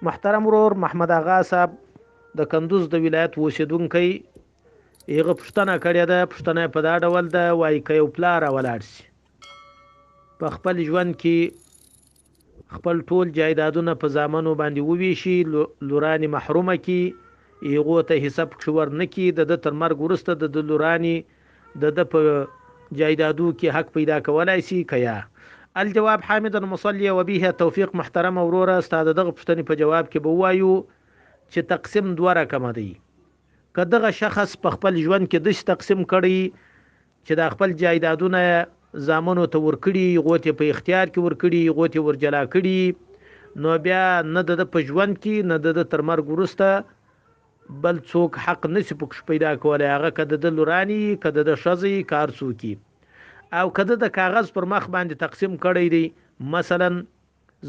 محترم ورور محمد آغا صاحب د کندوز د ولایت اوسېدونکی، هغه پوښتنه کړې ده. پوښتنه یې په دا ډول ده، وایي که یو پلار راولاړ شي، په خپل ژوند کې خپل ټول جایدادونه په زامنو باندې وویشي، لورانې محرومه کړي، هغو ته حصه پکښې ورنه کړي، د ده تر مرګ وروسته د ده لورانې د ده په جایدادو کې حق پیدا کولای شي که یا؟ الجواب حامدا مصلیا وبه التوفیق. محترم وروره، ستا د دغه پوښتنې په جواب کې به ووایو چې تقسیم دوه رقمه دی. که دغه شخص په خپل ژوند کې داسې تقسیم کړی چې دا خپل جایدادونه زامنو ته ورکړي، هغو ته په اختیار کې ورکړي، هغو ته ورجلا کړي، نو بیا نه د ده په ژوند کې نه د ده تر مرګ وروسته بل څوک حق نشي پکښې پیدا کولی، هغه که د ده لورانې وي، که د ده ښځه وي، که هر څوک وي. او که ده د کاغذ پر مخ باندې تقسیم کړی دی، مثلا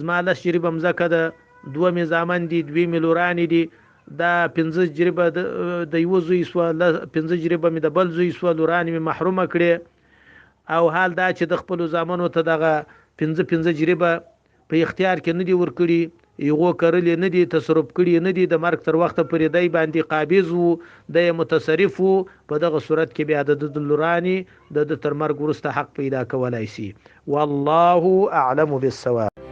زما 10 جریبه مځکه ده، دوه مې زامن دي، دوې مې لورانې دي، دا 5 جریبه د یوه زوی سوه، 5 جریبه مې د بل زوی سوه، لورانې مې محرومه کړې، او حال دا چې د خپلو زامنو ته دغه 5 5 جریبه په اختیار کې نه دي ورکړي، هغو کرلي نه دي، تصرف کړي نه دي، د مرګ تر وخته پورې دی باندې قابض وو، دی متصرف وو، په دغه صورت کې بیا د ده د لورانې د ده تر مرګ وروسته حق پیدا کولای شي. والله اعلم بالصواب.